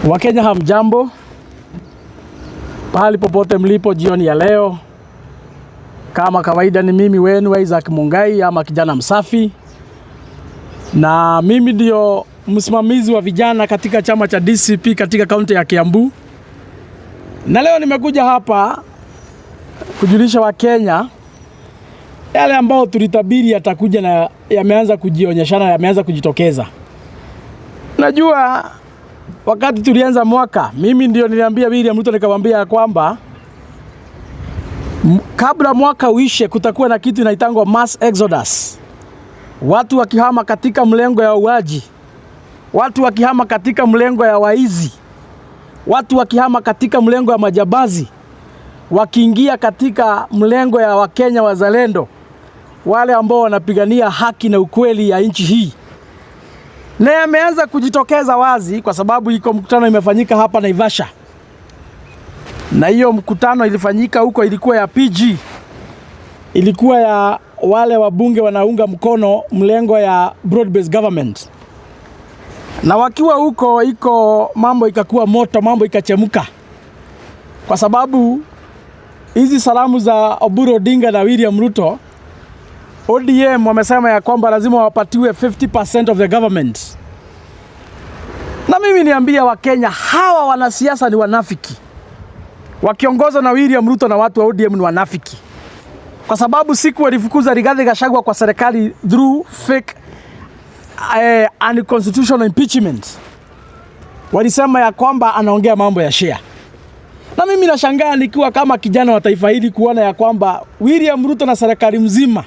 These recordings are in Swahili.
Wakenya hamjambo, pahali popote mlipo jioni ya leo. Kama kawaida ni mimi wenu Isaac Mungai ama kijana msafi, na mimi ndio msimamizi wa vijana katika chama cha DCP katika kaunti ya Kiambu, na leo nimekuja hapa kujulisha Wakenya yale ambao tulitabiri yatakuja na yameanza kujionyeshana, yameanza kujitokeza. Najua wakati tulianza mwaka, mimi ndio niliambia William Ruto nikamwambia ya kwamba kabla mwaka uishe kutakuwa na kitu inaitangwa mass exodus, watu wakihama katika mlengo ya uaji, watu wakihama katika mlengo ya waizi, watu wakihama katika mlengo ya majambazi, wakiingia katika mlengo ya Wakenya wazalendo, wale ambao wanapigania haki na ukweli ya nchi hii na yameanza kujitokeza wazi kwa sababu iko mkutano imefanyika hapa Naivasha, na hiyo mkutano ilifanyika huko, ilikuwa ya PG, ilikuwa ya wale wabunge wanaunga mkono mlengo ya broad based government, na wakiwa huko iko mambo ikakuwa moto, mambo ikachemka, kwa sababu hizi salamu za Oburu Odinga na William Ruto, ODM wamesema ya kwamba lazima wapatiwe 50% of the government. Na mimi niambia Wakenya, hawa wanasiasa ni wanafiki, wakiongozwa na William Ruto na watu wa ODM ni wanafiki, kwa sababu siku walifukuza Rigathi Gachagua kwa serikali through fake unconstitutional impeachment, walisema ya kwamba anaongea mambo ya share. Na mimi nashangaa nikiwa kama kijana wa taifa hili kuona ya kwamba William Ruto na serikali mzima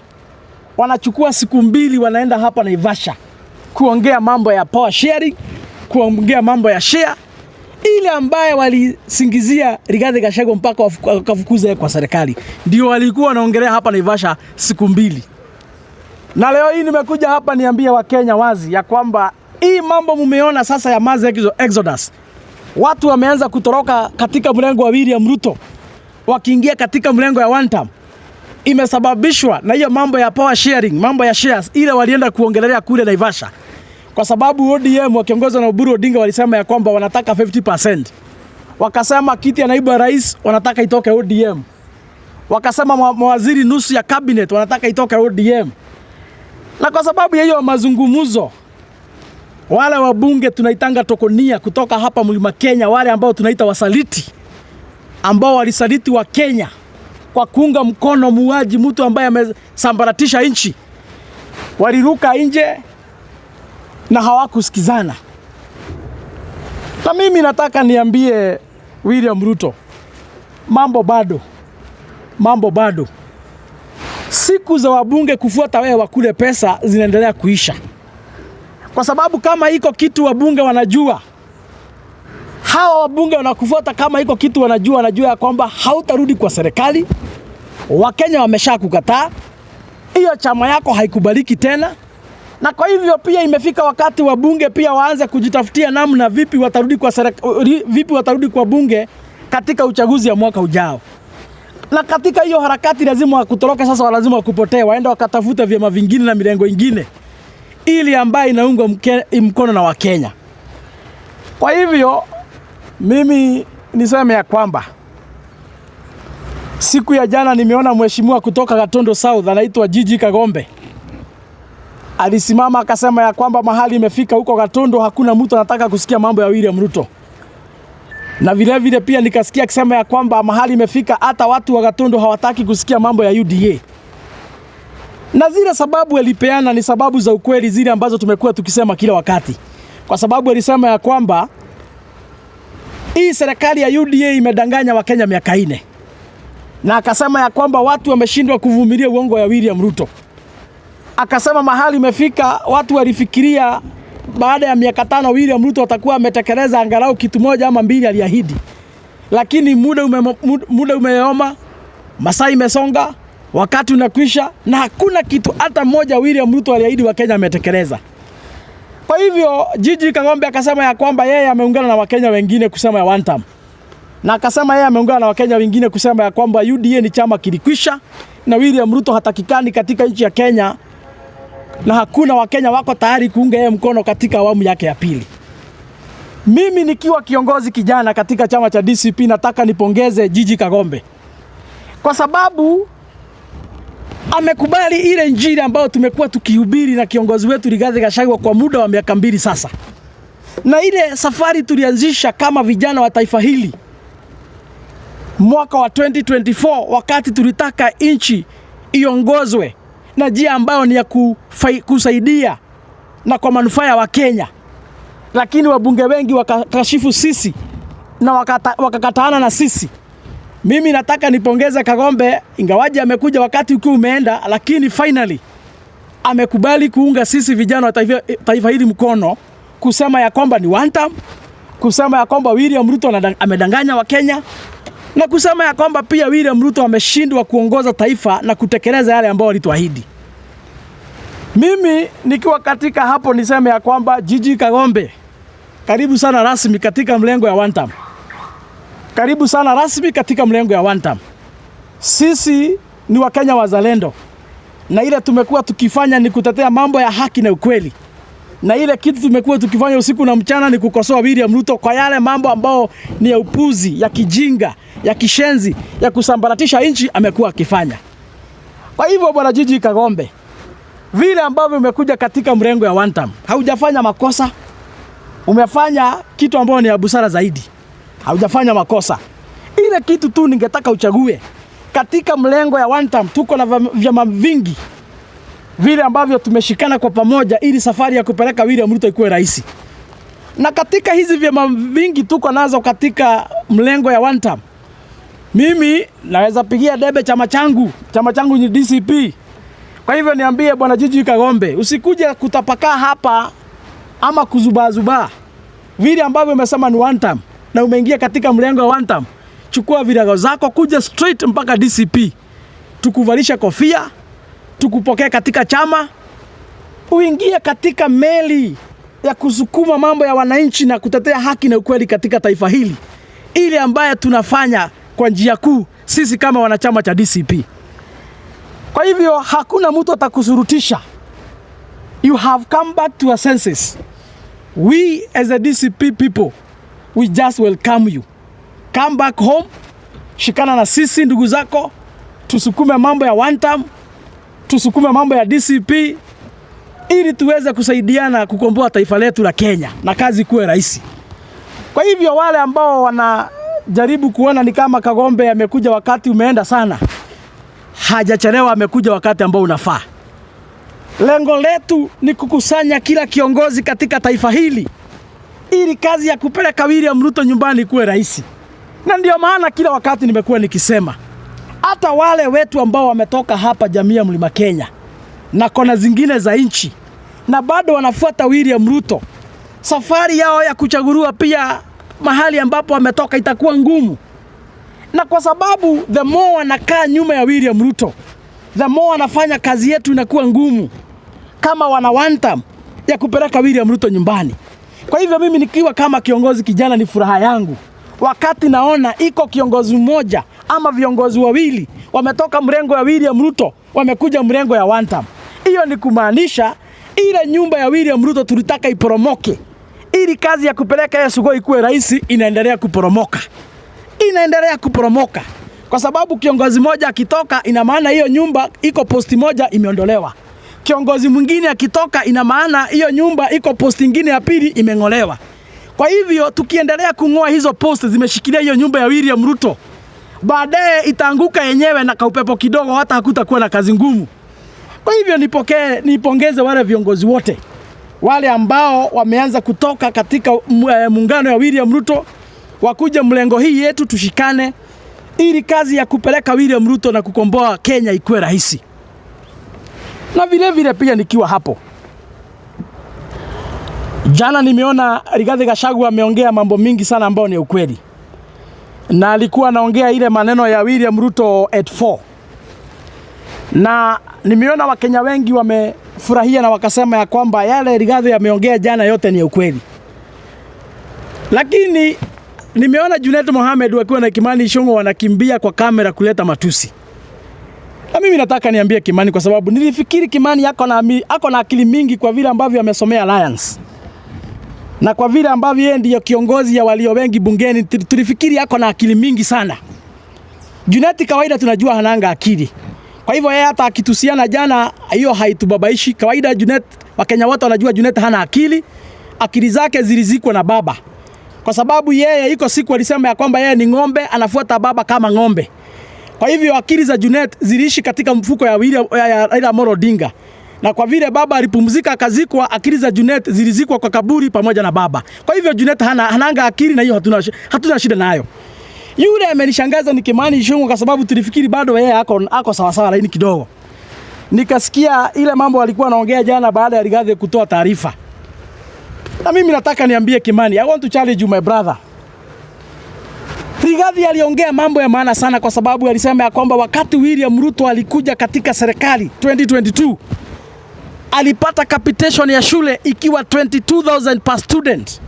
wanachukua siku 2 wanaenda hapa Naivasha kuongea mambo ya power sharing, kuongea mambo ya share ile ambaye walisingizia Rigathi Gachagua mpaka wakafukuza kwa serikali, ndio walikuwa wanaongelea hapa Naivasha siku 2. Na leo hii nimekuja hapa niambie Wakenya wazi ya kwamba hii mambo mumeona sasa ya mass exodus, watu wameanza kutoroka katika mlengo wa William Ruto wakiingia katika mlengo ya one term, imesababishwa na hiyo mambo ya power sharing, mambo ya shares ile walienda kuongelea kule Naivasha, kwa sababu ODM wakiongozwa na Oburu Odinga walisema ya kwamba wanataka 50%. Wakasema kiti ya naibu wa rais wanataka itoke ODM, wakasema mawaziri nusu ya cabinet wanataka itoke ODM. Na kwa sababu ya hiyo mazungumzo, wale wabunge tunaitanga tokonia kutoka hapa Mlima Kenya, wale ambao tunaita wasaliti, ambao walisaliti wa Kenya kwa kuunga mkono muuaji, mtu ambaye amesambaratisha nchi, waliruka nje na hawakusikizana. Na mimi nataka niambie William Ruto, mambo bado, mambo bado. Siku za wabunge kufuata wewe wakule pesa zinaendelea kuisha, kwa sababu kama iko kitu wabunge wanajua, hawa wabunge wanakufuata kama iko kitu wanajua, wanajua ya kwamba hautarudi kwa serikali. Wakenya wamesha kukataa, hiyo chama yako haikubaliki tena, na kwa hivyo pia imefika wakati wabunge pia waanze kujitafutia namna vipi watarudi kwa vipi watarudi kwa bunge katika uchaguzi ya mwaka ujao. Na katika hiyo harakati lazima wakutoroke sasa, lazima wakupotee, waende wakatafuta vyama vingine na milengo ingine ili ambayo inaungwa mkono na Wakenya. Kwa hivyo mimi niseme ya kwamba siku ya jana nimeona mheshimiwa kutoka Gatundu South anaitwa Gigi Kagombe alisimama akasema ya kwamba mahali imefika huko Gatundu hakuna mtu anataka kusikia mambo ya William Ruto. Na vile vile pia nikasikia akisema ya kwamba mahali imefika hata watu wa Gatundu hawataki kusikia mambo ya UDA. Na zile sababu alipeana ni sababu za ukweli, zile ambazo tumekuwa tukisema kila wakati, kwa sababu alisema ya kwamba hii serikali ya UDA imedanganya Wakenya miaka 4, na akasema ya kwamba watu wameshindwa kuvumilia uongo ya William Ruto. Akasema mahali imefika watu walifikiria baada ya miaka 5 William Ruto atakuwa ametekeleza angalau kitu moja ama mbili aliahidi, lakini muda umeoma, masaa imesonga, wakati unakwisha, na hakuna kitu hata moja William Ruto aliahidi Wakenya ametekeleza. Kwa hivyo Gigi Kagombe akasema ya kwamba yeye ameungana na Wakenya wengine kusema ya one term, na akasema yeye ameungana na Wakenya wengine kusema ya kwamba UDA ni chama kilikwisha na William Ruto hatakikani katika nchi ya Kenya, na hakuna Wakenya wako tayari kuunga yeye mkono katika awamu yake ya pili. Mimi nikiwa kiongozi kijana katika chama cha DCP nataka nipongeze Gigi Kagombe kwa sababu amekubali ile injili ambayo tumekuwa tukihubiri na kiongozi wetu Rigathi Gachagua kwa muda wa miaka 2 sasa, na ile safari tulianzisha kama vijana wa taifa hili mwaka wa 2024 wakati tulitaka nchi iongozwe na njia ambayo ni ya kusaidia na kwa manufaa ya Wakenya, lakini wabunge wengi wakakashifu sisi na wakakataana na sisi. Mimi nataka nipongeze Kagombe, ingawaje amekuja wakati ukiwa umeenda, lakini finally amekubali kuunga sisi vijana wa taifa hili mkono, kusema ya kwamba ni one term, kusema ya kwamba William Ruto amedanganya Wakenya na kusema ya kwamba pia William Ruto ameshindwa kuongoza taifa na kutekeleza yale ambayo alituahidi. Mimi nikiwa katika hapo niseme ya kwamba Gigi Kagombe, karibu sana rasmi katika mlengo ya one term. Karibu sana rasmi katika mlengo ya one term. Sisi ni Wakenya wazalendo, na ile tumekuwa tukifanya ni kutetea mambo ya haki na ukweli, na ile kitu tumekuwa tukifanya usiku na mchana ni kukosoa William Ruto kwa yale mambo ambao ni ya upuzi, ya kijinga, ya kishenzi, ya kusambaratisha nchi amekuwa akifanya. Kwa hivyo bwana Gigi Kagombe, vile ambavyo umekuja katika mrengo ya one term, haujafanya makosa, umefanya kitu ambayo ni ya busara zaidi, haujafanya makosa. Ile kitu tu ningetaka uchague katika mlengo ya one term, tuko na vyama vingi vile ambavyo tumeshikana kwa pamoja ili safari ya kupeleka William Ruto ikuwe rahisi. Na katika hizi vyama vingi tuko nazo katika mlengo ya one term, mimi naweza pigia debe chama changu, chama changu ni DCP. Kwa hivyo niambie bwana Gigi Kagombe, usikuje kutapakaa hapa ama kuzubaazubaa vile ambavyo umesema ni one term na umeingia katika mlengo wa one term. Chukua virago zako kuja straight mpaka DCP, tukuvalisha kofia, tukupokee katika chama, uingie katika meli ya kusukuma mambo ya wananchi na kutetea haki na ukweli katika taifa hili, ile ambaye tunafanya kwa njia kuu sisi kama wanachama cha DCP. Kwa hivyo hakuna mtu atakusurutisha. You have come back to your senses. We as a DCP people, we just welcome you. Come back home, shikana na sisi ndugu zako, tusukume mambo ya one term, tusukume mambo ya DCP ili tuweze kusaidiana kukomboa taifa letu la Kenya na kazi kuwe rahisi. Kwa hivyo wale ambao wanajaribu kuona ni kama Kagombe amekuja wakati umeenda sana, hajachelewa, amekuja wakati ambao unafaa. Lengo letu ni kukusanya kila kiongozi katika taifa hili ili kazi ya kupeleka William Ruto nyumbani kuwe rahisi, na ndio maana kila wakati nimekuwa nikisema hata wale wetu ambao wametoka hapa jamii ya Mlima Kenya na kona zingine za nchi na bado wanafuata William Ruto, safari yao ya kuchaguliwa pia mahali ambapo wametoka itakuwa ngumu, na kwa sababu the more wanakaa nyuma ya William Ruto, the more wanafanya kazi yetu inakuwa ngumu kama wana one term ya kupeleka William Ruto nyumbani. Kwa hivyo mimi nikiwa kama kiongozi kijana, ni furaha yangu wakati naona iko kiongozi mmoja ama viongozi wawili wametoka mrengo ya William Ruto wamekuja mrengo ya one term. Hiyo ni kumaanisha ile nyumba ya William Ruto tulitaka iporomoke ili kazi ya kupeleka Yesu ikuwe rahisi, inaendelea kuporomoka, inaendelea kuporomoka kwa sababu kiongozi mmoja akitoka, ina maana hiyo nyumba iko posti moja imeondolewa. Kiongozi mwingine akitoka, ina maana hiyo nyumba iko posti ingine ya pili imeng'olewa. Kwa hivyo tukiendelea kung'oa hizo posti zimeshikilia hiyo nyumba ya William Ruto, baadaye itaanguka yenyewe na kaupepo kidogo, hata hakutakuwa na kazi ngumu. Kwa hivyo nipokee, nipongeze wale viongozi wote wale ambao wameanza kutoka katika muungano ya William Ruto wakuja mlengo hii yetu, tushikane ili kazi ya kupeleka William Ruto na kukomboa Kenya ikuwe rahisi. Na vile vile pia nikiwa hapo, jana nimeona Rigathi Gachagua ameongea mambo mingi sana ambayo ni ukweli, na alikuwa anaongea ile maneno ya William Ruto at 4 na nimeona Wakenya wengi wamefurahia na wakasema ya kwamba yale Rigathi ameongea jana yote ni ukweli, lakini nimeona Junet Mohamed wakiwa na Kimani Ichung'wah wanakimbia kwa kamera kuleta matusi. Na mimi nataka niambie Kimani, kwa sababu nilifikiri Kimani ako na akili mingi kwa vile ambavyo amesomea Alliance. Na kwa vile ambavyo yeye ndiyo kiongozi ya walio wengi bungeni, tulifikiri ako na akili mingi sana. Junet kawaida tunajua hananga akili. Kwa hivyo yeye hata akitusiana jana, hiyo haitubabaishi. Kawaida Junet, Wakenya wote wanajua Junet hana akili. Akili zake zilizikwa na baba. Kwa sababu yeye iko siku alisema ya kwamba yeye ni ng'ombe, anafuata baba kama ng'ombe. Kwa hivyo akili za Junet ziliishi katika mfuko ya William, ya Raila Amolo Odinga. Na kwa vile baba alipumzika akazikwa, akili za Junet zilizikwa kwa kaburi pamoja na baba. Kwa hivyo Junet hananga akili na hiyo hatuna shida nayo. Yule amenishangaza ni Kimani Ichung'wah kwa sababu tulifikiri bado yeye ako sawa sawa, lakini kidogo. Nikasikia ile mambo alikuwa anaongea jana baada ya Rigathi kutoa taarifa. Na mimi nataka niambie Kimani, I want to challenge you, my brother. Rigathi aliongea mambo ya maana sana kwa sababu alisema ya kwamba wakati William Ruto alikuja katika serikali 2022, alipata capitation ya shule ikiwa 22,000 per student,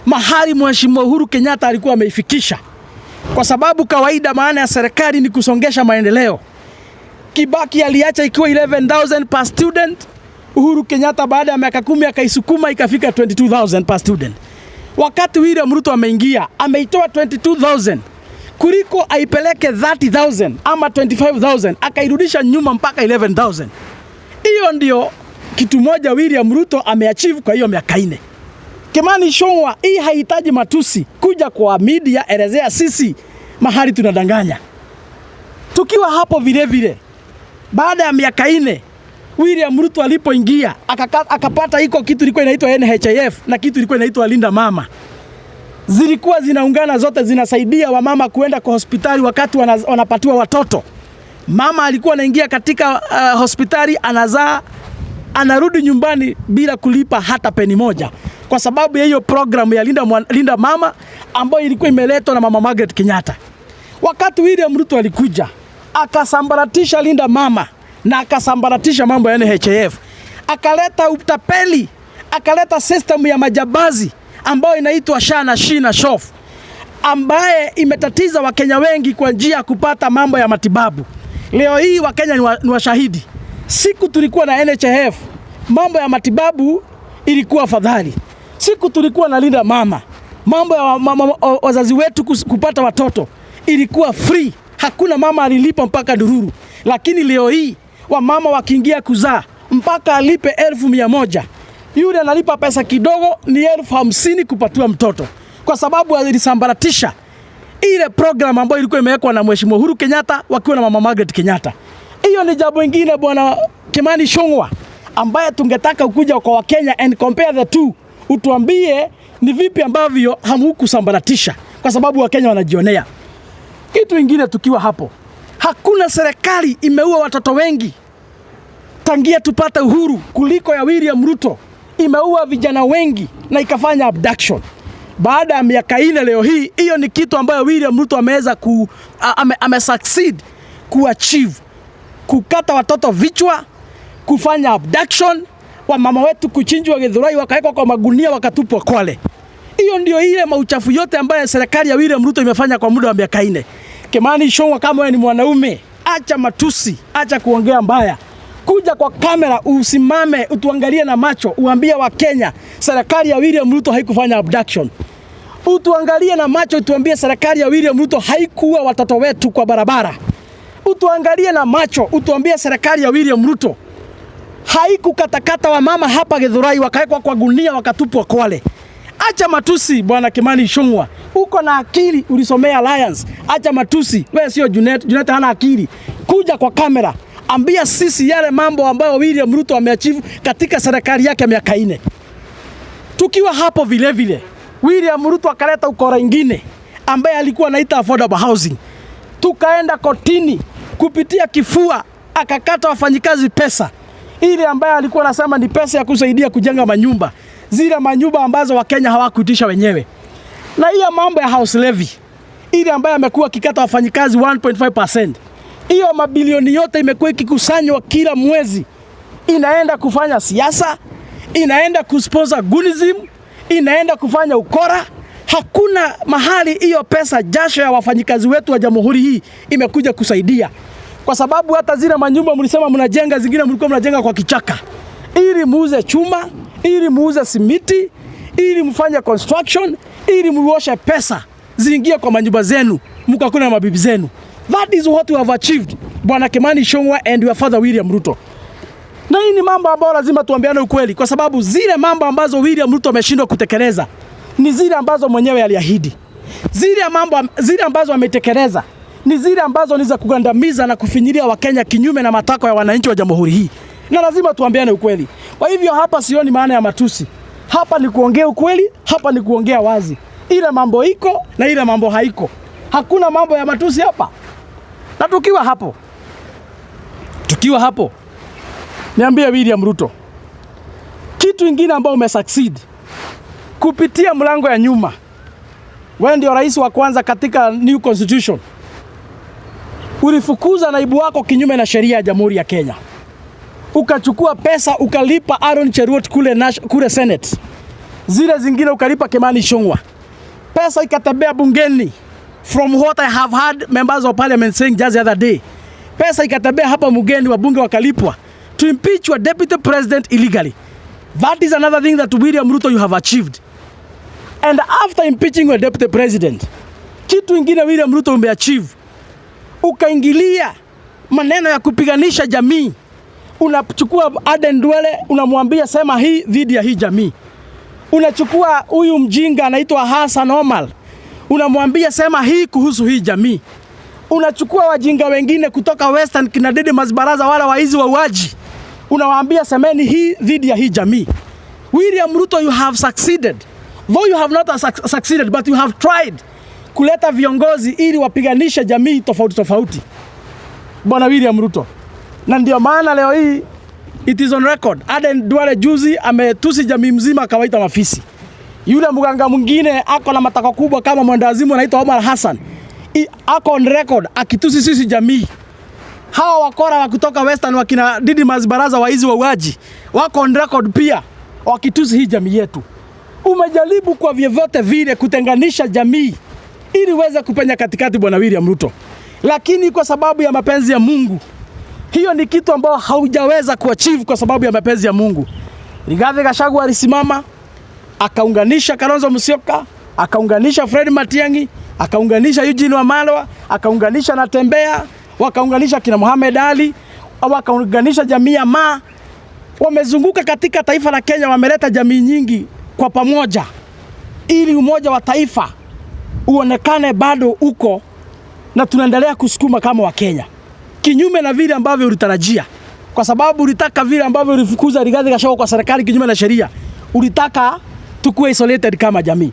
mahali Mheshimiwa Uhuru Kenyatta alikuwa ameifikisha. Kwa sababu kawaida maana ya serikali ni kusongesha maendeleo. Kibaki aliacha ikiwa 11,000 per student. Uhuru Kenyatta baada ya miaka 10 akaisukuma ikafika 22,000 per student. Wakati William Ruto ameingia, ameitoa 22,000 kuliko aipeleke 30,000 ama 25,000, akairudisha nyuma mpaka 11,000. Hiyo ndio kitu moja William Ruto ameachieve kwa hiyo miaka 4. Kimani Ichung'wah, hii haihitaji matusi. Kuja kwa media, elezea sisi mahali tunadanganya. Tukiwa hapo vile vile, baada ya miaka 4 William Ruto alipoingia akapata iko kitu ilikuwa inaitwa NHIF na kitu ilikuwa inaitwa Linda Mama. Zilikuwa zinaungana zote, zinasaidia wamama kuenda kwa hospitali wakati wanapatiwa watoto. Mama alikuwa anaingia katika hospitali, anazaa, anarudi nyumbani bila kulipa hata peni moja, kwa sababu ya hiyo program ya Linda Mama ambayo ilikuwa imeletwa na Mama Margaret Kenyatta. Wakati William Ruto alikuja akasambaratisha Linda Mama na akasambaratisha mambo ya NHIF, akaleta utapeli, akaleta system ya majambazi ambayo inaitwa SHA na SHIF na SHOF, ambaye imetatiza Wakenya wengi kwa njia ya kupata mambo ya matibabu. Leo hii Wakenya ni washahidi. Siku tulikuwa na NHIF, mambo ya matibabu ilikuwa afadhali. Siku tulikuwa na Linda Mama, mambo ya wazazi wetu kupata watoto ilikuwa free, hakuna mama alilipa mpaka ndururu. Lakini leo hii wamama wakiingia kuzaa mpaka alipe 100,000. Yule analipa pesa kidogo ni 50,000 kupatiwa mtoto, kwa sababu alisambaratisha ile program ambayo ilikuwa imewekwa na Mheshimiwa Uhuru Kenyatta wakiwa na Mama Margaret Kenyatta. Hiyo ni jambo ingine, Bwana Kimani Ichung'wah, ambaye tungetaka ukuja kwa Wakenya and compare the two, utuambie ni vipi ambavyo hamhukusambaratisha, kwa sababu Wakenya wanajionea. Kitu ingine tukiwa hapo, hakuna serikali imeua watoto wengi tangia tupate uhuru kuliko ya William Ruto. Imeua vijana wengi na ikafanya abduction baada ya miaka 4 leo hii. Hiyo ni kitu ambayo William Ruto ameweza ame succeed kuachieve, kukata watoto vichwa, kufanya abduction, wamama wetu kuchinjwa Githurai, wakawekwa kwa magunia wakatupwa Kwale. Hiyo ndio ile mauchafu yote ambayo serikali ya William Ruto imefanya kwa muda wa miaka 4. Kimani Ichung'wah, kama wewe ni mwanaume, acha matusi, acha kuongea mbaya. Kuja kwa kamera usimame, utuangalie na macho, uambie Wakenya serikali ya William Ruto haikufanya abduction. Utuangalie na macho, utuambie serikali ya William Ruto haikuua watoto wetu kwa barabara. Utuangalie na macho, utuambie serikali ya William Ruto haikukatakata wamama hapa Githurai wakawekwa kwa gunia wakatupwa Kwale. Acha matusi, Bwana Kimani Ichung'wah. Uko na akili, ulisomea Alliance. Acha matusi. Wewe sio Junet, Junet hana akili. Kuja kwa kamera, ambia sisi yale mambo ambayo William Ruto ameachieve katika serikali yake miaka 4. Tukiwa hapo vile vile, William Ruto akaleta ukora ingine ambaye alikuwa anaita affordable housing. Tukaenda kotini kupitia kifua, akakata wafanyikazi pesa ile ambayo alikuwa anasema ni pesa ya kusaidia kujenga manyumba, zile manyumba ambazo Wakenya hawakuitisha wenyewe. Na hiyo mambo ya house levy ile ambayo amekuwa akikata wafanyikazi 1.5%, hiyo mabilioni yote imekuwa ikikusanywa kila mwezi, inaenda kufanya siasa, inaenda kusponsor goonism, inaenda kufanya ukora. Hakuna mahali hiyo pesa, jasho ya wafanyikazi wetu wa jamhuri hii imekuja kusaidia, kwa sababu hata zile manyumba mlisema mnajenga, zingine mlikuwa mnajenga kwa kichaka ili muuze chuma, ili muuze simiti, ili mfanye construction, ili muoshe pesa ziingie kwa manyumba zenu, mkakula na mabibi zenu. That is what we have achieved, Bwana Kimani Ichung'wah and your father William Ruto. Na hii ni mambo ambayo lazima tuambiane ukweli, kwa sababu zile mambo ambazo William Ruto ameshindwa kutekeleza ni zile ambazo mwenyewe aliahidi. Zile mambo, zile ambazo ametekeleza ni zile ambazo ni za kugandamiza na kufinyilia Wakenya kinyume na matakwa ya wananchi wa jamhuri hii, na lazima tuambiane ukweli. Kwa hivyo hapa sioni maana ya matusi, hapa ni kuongea ukweli, hapa ni kuongea wazi, ile mambo iko na ile mambo haiko. Hakuna mambo ya matusi hapa. Na tukiwa hapo, niambie William Ruto, kitu ingine ambao umesucceed kupitia mlango ya nyuma, wewe ndio rais wa kwanza katika new constitution, ulifukuza naibu wako kinyume na sheria ya Jamhuri ya Kenya, ukachukua pesa ukalipa Aaron Cheruiyot kule Senate, zile zingine ukalipa Kimani Ichung'wah, pesa ikatembea bungeni. From what I have heard members of parliament saying just the other day, pesa ikatembea hapa bungeni, wabunge wakalipwa to impeach your deputy president illegally. That is another thing that, William Ruto, you have achieved. And after impeaching your deputy president, kitu ingine William Ruto umeachieve, ukaingilia maneno ya kupiganisha jamii. Unachukua Aden Duale unamwambia sema hii dhidi ya hii jamii. Unachukua huyu mjinga anaitwa Hassan Omar unamwambia sema hii kuhusu hii jamii. Unachukua wajinga wengine kutoka Western kina Didmus Barasa wala waizi wauaji, unawaambia semeni hii dhidi ya hii jamii. William Ruto, you have succeeded. Though you have not succeeded, but you have tried kuleta viongozi ili wapiganishe jamii tofauti tofauti, Bwana William Ruto, na ndio maana leo hii it is on record. Aden Duale juzi ametusi jamii mzima akawaita mafisi. Yule mganga mwingine ako na matako kubwa kama mwendawazimu anaitwa Omar Hassan. Ako on record akitusi sisi jamii. Hawa wakora wa kutoka Western wakina Didmus Barasa waizi wauaji wako on record pia wakitusi hii jamii yetu. Umejaribu kwa vyovyote vile kutenganisha jamii ili uweze kupenya katikati, Bwana William Ruto, lakini kwa sababu ya mapenzi ya Mungu, hiyo ni kitu ambayo haujaweza kuachieve kwa sababu ya mapenzi ya Mungu. Rigathi Gachagua alisimama akaunganisha Kalonzo Musyoka, akaunganisha Fred Matiang'i, akaunganisha Eugene Wamalwa, akaunganisha Natembeya, wakaunganisha kina Mohamed Ali, wakaunganisha jamii ya Maa. Wamezunguka katika taifa la Kenya, wameleta jamii nyingi kwa pamoja ili umoja wa taifa uonekane bado uko na tunaendelea kusukuma kama Wakenya, kinyume na vile ambavyo ulitarajia, kwa sababu ulitaka vile ambavyo ulifukuza Rigathi Gachagua kwa serikali kinyume na sheria, ulitaka tukuwe isolated kama jamii.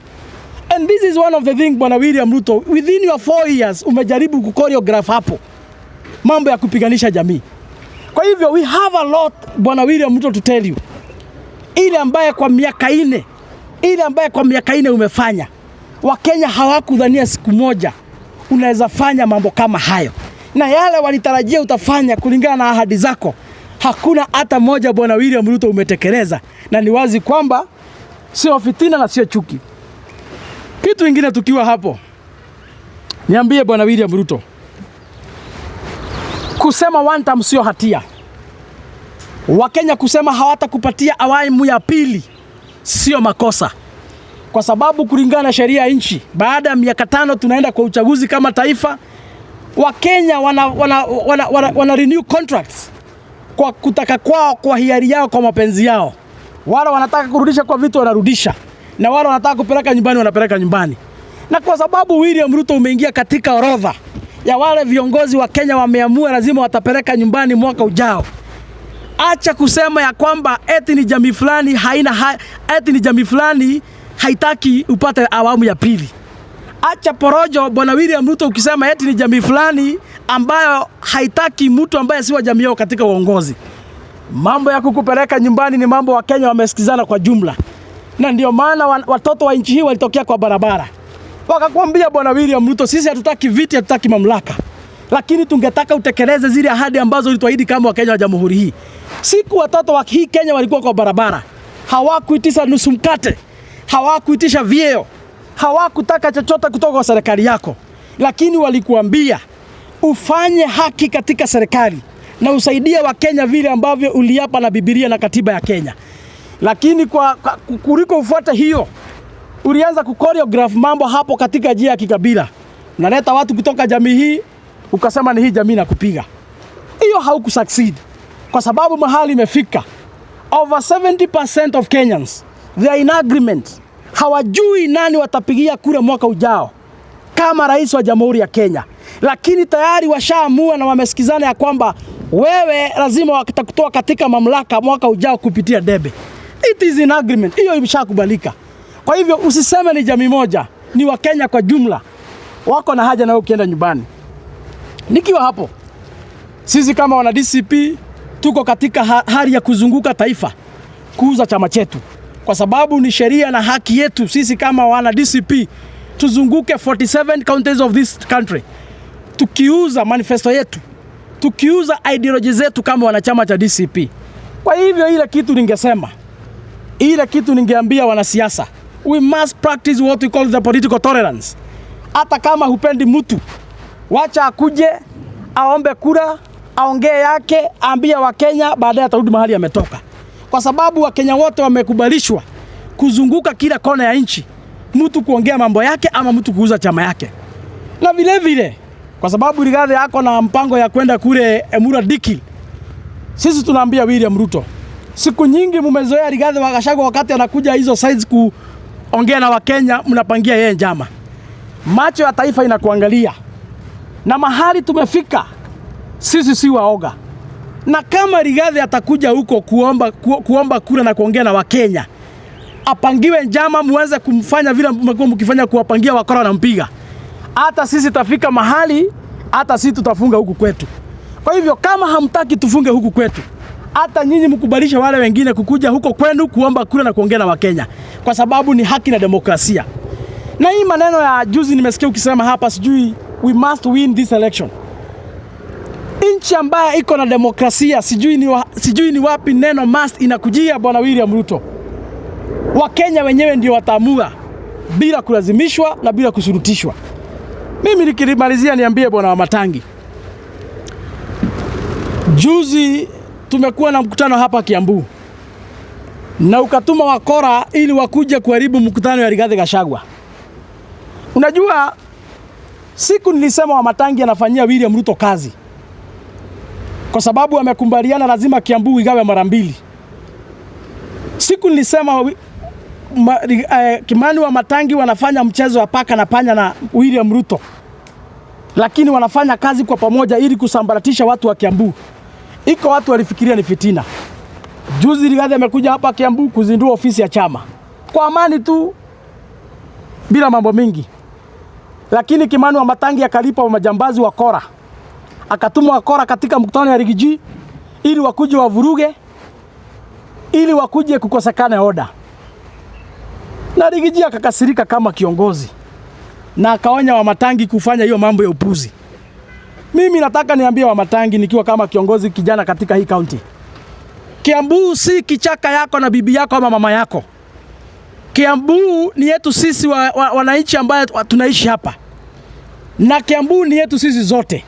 And this is one of the thing, Bwana William Ruto, within your 4 years umejaribu kuchoreograph hapo mambo ya kupiganisha jamii. Kwa hivyo we have a lot, Bwana William Ruto, to tell you, ile ambaye kwa miaka 4, ile ambaye kwa miaka 4 umefanya, Wakenya hawakudhania siku moja unaweza fanya mambo kama hayo, na yale walitarajia utafanya kulingana na ahadi zako, hakuna hata moja, Bwana William Ruto, umetekeleza, na ni wazi kwamba sio fitina na sio chuki. Kitu ingine tukiwa hapo, niambie Bwana William Ruto, kusema one term sio hatia. Wakenya kusema hawatakupatia awamu ya pili sio makosa, kwa sababu kulingana na sheria ya nchi, baada ya miaka 5 tunaenda kwa uchaguzi kama taifa. Wakenya wana renew contracts kwa kutaka kwao, kwa hiari yao, kwa mapenzi yao. Wale wanataka kurudisha kwa vitu wanarudisha, na wale wanataka kupeleka nyumbani wanapeleka nyumbani. Na kwa sababu William Ruto umeingia katika orodha ya wale viongozi wa Kenya wameamua lazima watapeleka nyumbani mwaka ujao, acha kusema ya kwamba eti ni jamii fulani haina ha, eti ni jamii fulani haitaki upate awamu ya pili. Acha porojo, Bwana William Ruto, ukisema eti ni jamii fulani ambayo haitaki mtu ambaye si wa jamii yao katika uongozi. Mambo ya kukupeleka nyumbani ni mambo Wakenya wamesikizana kwa jumla, na ndio maana watoto wa nchi hii walitokea kwa barabara wakakwambia, Bwana William Ruto, sisi hatutaki viti, hatutaki mamlaka, lakini tungetaka utekeleze zile ahadi ambazo ulituahidi kama Wakenya wa jamhuri hii. Siku watoto wa hii Kenya walikuwa kwa barabara, hawakuitisha nusu mkate, hawakuitisha vyeo, hawakutaka chochote kutoka kwa serikali yako, lakini walikuambia ufanye haki katika serikali na usaidie Wakenya vile ambavyo uliapa na Biblia na katiba ya Kenya. Lakini kwa kuliko ufuate hiyo, ulianza kuchoreograph mambo hapo katika njia ya kikabila. Unaleta watu kutoka jamii hii, ukasema ni hii jamii na kupiga. Hiyo haukusucceed kwa sababu mahali imefika, over 70% of Kenyans, they are in agreement, hawajui nani watapigia kura mwaka ujao kama rais wa Jamhuri ya Kenya, lakini tayari washaamua na wamesikizana ya kwamba wewe lazima watakutoa katika mamlaka mwaka ujao kupitia debe. It is in agreement, hiyo imeshakubalika. Kwa hivyo usiseme ni jamii moja, ni Wakenya kwa jumla wako na haja na wewe ukienda nyumbani. Nikiwa hapo, sisi kama wana DCP tuko katika hali ya kuzunguka taifa kuuza chama chetu, kwa sababu ni sheria na haki yetu sisi kama wana DCP tuzunguke 47 counties of this country tukiuza manifesto yetu, tukiuza ideology zetu kama wanachama cha DCP. Kwa hivyo ile kitu ningesema, ile kitu ningeambia wanasiasa, we must practice what we call the political tolerance. Hata kama hupendi mtu, wacha akuje aombe kura, aongee yake, aambie Wakenya, baadaye atarudi mahali ametoka, kwa sababu Wakenya wote wamekubalishwa kuzunguka kila kona ya nchi, mtu kuongea mambo yake ama mtu kuuza chama yake. Na vile vile kwa sababu Rigathi yako na mpango ya kwenda kule Emurua Dikirr, sisi tunaambia William Ruto, siku nyingi mumezoea Rigathi wa Gachagua wakati anakuja hizo sides kuongea na Wakenya, mnapangia yeye njama. Macho ya taifa inakuangalia, na mahali tumefika sisi si waoga, na kama Rigathi atakuja huko kuomba kura na kuongea na Wakenya, apangiwe njama, muanze kumfanya vile mmekuwa mkifanya, kuwapangia wakora na mpiga, hata sisi tafika mahali, hata sisi tutafunga huku kwetu. Kwa hivyo kama hamtaki tufunge huku kwetu, hata nyinyi mkubalishe wale wengine kukuja huko kwenu kuomba kura na kuongea na Wakenya, kwa sababu ni haki na demokrasia. Na hii maneno ya juzi nimesikia ukisema hapa, sijui we must win this election. Nchi ambayo iko na demokrasia, sijui ni wapi neno must inakujia, Bwana William Ruto. Wakenya wenyewe ndio wataamua bila kulazimishwa na bila kushurutishwa. Mimi nikimalizia niambie Bwana Wamatangi, juzi tumekuwa na mkutano hapa Kiambu na ukatuma wakora ili wakuje kuharibu mkutano ya Rigathi Gachagua. Unajua, siku nilisema Wamatangi anafanyia William Ruto kazi kwa sababu amekubaliana lazima Kiambu igawe mara mbili. Siku nilisema Kimani Wamatangi wanafanya mchezo wa paka na panya na William Ruto, lakini wanafanya kazi kwa pamoja ili kusambaratisha watu wa Kiambu. Iko watu walifikiria ni fitina. Juzi Rigathi amekuja hapa Kiambu kuzindua ofisi ya chama kwa amani tu, bila mambo mingi, lakini Kimani Wamatangi akalipa wa majambazi wa kora, akatuma wakora katika mkutano ya Riggy G ili wakuje wavuruge, ili wakuje kukosekana order. Na Riggy G akakasirika kama kiongozi na akaonya Wamatangi kufanya hiyo mambo ya upuzi. Mimi nataka niambie Wamatangi nikiwa kama kiongozi kijana katika hii county. Kiambu si kichaka yako na bibi yako ama mama yako. Kiambu ni yetu sisi wananchi ambaye tunaishi hapa, na Kiambu ni yetu sisi zote,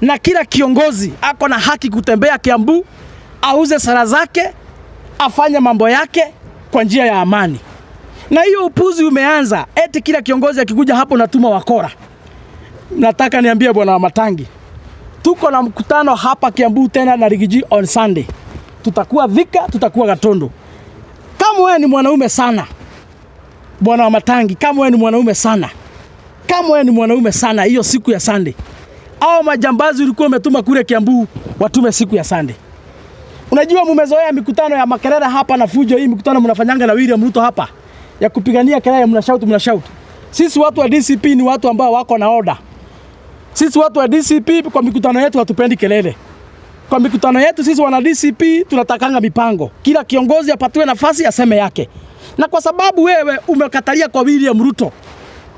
na kila kiongozi ako na haki kutembea Kiambu, auze sera zake, afanye mambo yake kwa njia ya amani. Na hiyo upuzi umeanza eti kila kiongozi akikuja hapo natuma wakora. Nataka niambie Bwana Wamatangi, tuko na mkutano hapa Kiambu tena na Riggy G on Sunday. Tutakuwa Thika, tutakuwa Gatundu. Kama wewe ni mwanaume sana, Bwana Wamatangi, kama wewe ni mwanaume sana, kama wewe ni mwanaume sana, hiyo siku ya Sunday, au majambazi ulikuwa umetuma kule Kiambu watume siku ya Sunday. Unajua mumezoea mikutano ya makelele hapa na fujo. Hii mikutano mnafanyanga na William Ruto hapa ya kupigania kelele, mnashout mnashout. Sisi watu wa DCP ni watu ambao wako na order. Sisi watu wa DCP kwa mikutano yetu hatupendi kelele. Kwa mikutano yetu sisi wana DCP tunatakanga mipango. Kila kiongozi apatiwe nafasi aseme yake. Na kwa sababu wewe umekatalia kwa William Ruto,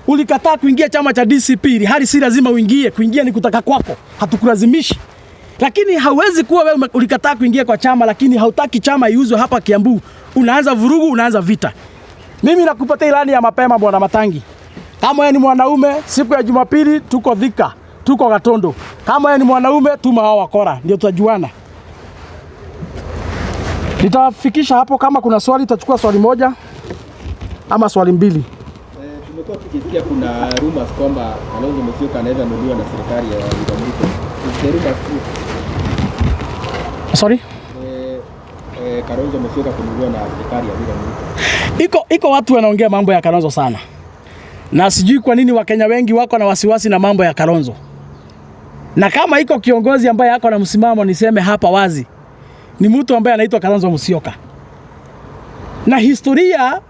ulikataa kuingia chama cha DCP, hali si lazima uingie, kuingia ni kutaka kwako, hatukulazimishi. Lakini hauwezi kuwa wewe ulikataa kuingia kwa chama lakini hautaki chama iuzwe hapa Kiambu. Unaanza vurugu, unaanza vita. Mimi nakupatia ilani ya mapema Bwana Matangi. Kama wewe ni mwanaume, siku ya Jumapili tuko Thika, tuko Gatundu. Kama wewe ni mwanaume, tuma hao wakora, ndio tutajuana. Nitafikisha hapo. Kama kuna swali, tutachukua swali moja ama swali mbili. Tumekuwa tukisikia kuna rumors kwamba Kalonzo Musyoka anaweza nunuliwa na serikali ya William Ruto. Is the rumors true? Sorry? Kalonzo Musyoka kununuliwa na serikali ya William Ruto. Iko watu wanaongea mambo ya Kalonzo sana, na sijui kwa nini Wakenya wengi wako na wasiwasi na mambo ya Kalonzo. Na kama iko kiongozi ambaye ako na msimamo, niseme hapa wazi, ni mtu ambaye anaitwa Kalonzo Musyoka, na historia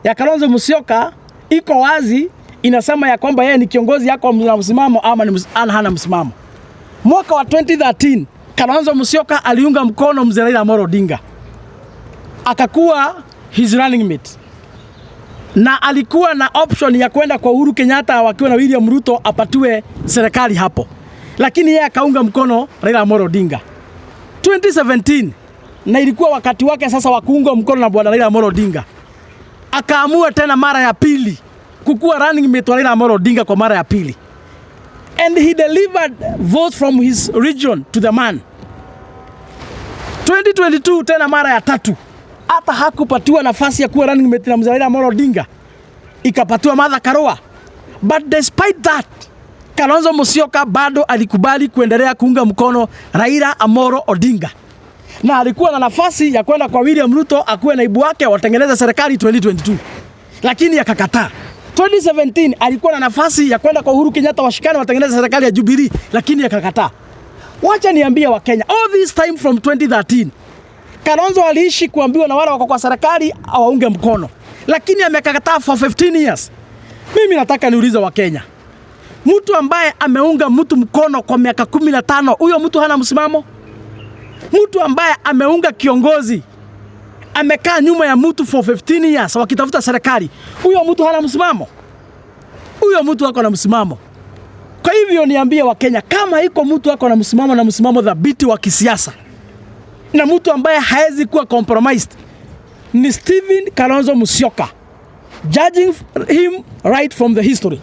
ya Kalonzo Musyoka iko wazi, inasema ya kwamba yeye ni kiongozi ako na msimamo ama ni hana msimamo. Mwaka wa 2013 Kalonzo Musyoka aliunga mkono mzee Raila Amolo Odinga, akakuwa his running mate na alikuwa na option ya kwenda kwa Uhuru Kenyatta wakiwa na William Ruto apatiwe serikali hapo, lakini yeye akaunga mkono Raila Amolo Odinga 2017, na ilikuwa wakati wake sasa wa kuunga mkono na bwana Raila Amolo Odinga. Akaamua tena mara ya pili kukuwa running mate wa Raila Amolo Odinga kwa mara ya pili, and he delivered votes from his region to the man. 2022 tena mara ya tatu hata hakupatiwa nafasi ya kuwa running mate na mzee Raila Amolo Odinga, ikapatiwa Martha Karua. But despite that, Kalonzo Musyoka bado alikubali kuendelea kuunga mkono Raila Amolo Odinga, na alikuwa na nafasi ya kwenda kwa William Ruto akuwe naibu wake watengeneze serikali 2022, lakini akakataa. 2017 alikuwa na nafasi ya kwenda kwa Uhuru Kenyatta washikane watengeneze serikali ya Jubilee, lakini akakataa. Wacha niambie Wakenya, all this time from 2013 Kalonzo aliishi kuambiwa na wale wako kwa serikali awaunge mkono, lakini amekataa for 15 years. Mimi nataka niulize Wakenya, mtu ambaye ameunga mtu mkono kwa miaka 15, huyo mtu hana msimamo? Mtu ambaye ameunga kiongozi amekaa nyuma ya mtu for 15 years wakitafuta serikali, huyo mtu hana msimamo? Huyo mtu ako na msimamo. Kwa hivyo niambie Wakenya, kama iko mtu ako na msimamo na msimamo thabiti wa kisiasa na mtu ambaye haezi kuwa compromised ni Stephen Kalonzo Musyoka, judging him right from the history,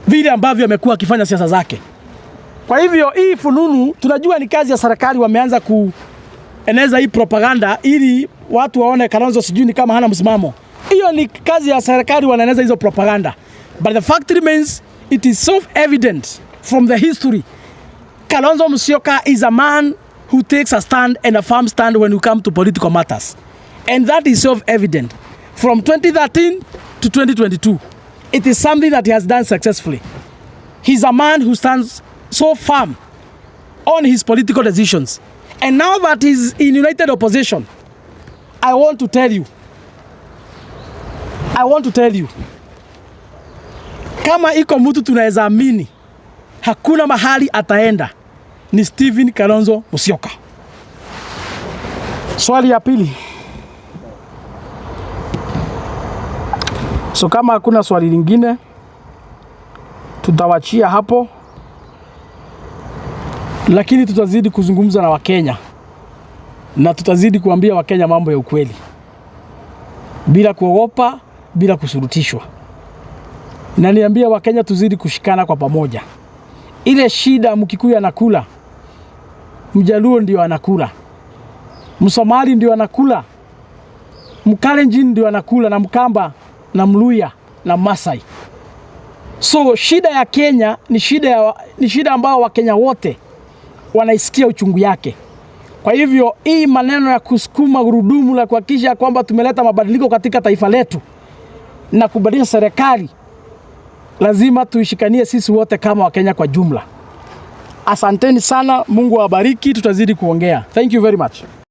vile ambavyo amekuwa akifanya siasa zake. Kwa hivyo hii fununu tunajua ni kazi ya serikali, wameanza kueneza hii propaganda ili watu waone Kalonzo sijui ni kama hana msimamo. Hiyo ni kazi ya serikali, wanaeneza hizo propaganda, but the fact remains, it is so evident from the history, Kalonzo Musyoka is a man who takes a stand and a firm stand when you come to political matters. And that is self-evident. From 2013 to 2022, it is something that he has done successfully. He's a man who stands so firm on his political decisions. And now that he's in united opposition, I want to tell you, I want to tell you, kama iko mtu tunaweza amini, hakuna mahali ataenda ni Stephen Kalonzo Musyoka. Swali ya pili. So kama hakuna swali lingine tutawachia hapo, lakini tutazidi kuzungumza na Wakenya na tutazidi kuambia Wakenya mambo ya ukweli bila kuogopa, bila kusurutishwa. Na niambia Wakenya tuzidi kushikana kwa pamoja. Ile shida Mkikuyu anakula, Mjaluo ndio anakula, Msomali ndio anakula, Mkalenjin ndio anakula, na Mkamba na Mluya na Masai. So shida ya Kenya ni shida ambayo Wakenya wote wanaisikia uchungu yake. Kwa hivyo hii maneno ya kusukuma gurudumu la kuhakikisha kwamba tumeleta mabadiliko katika taifa letu na kubadilisha serikali, lazima tuishikanie sisi wote kama Wakenya kwa jumla. Asanteni sana, Mungu awabariki, tutazidi kuongea. Thank you very much.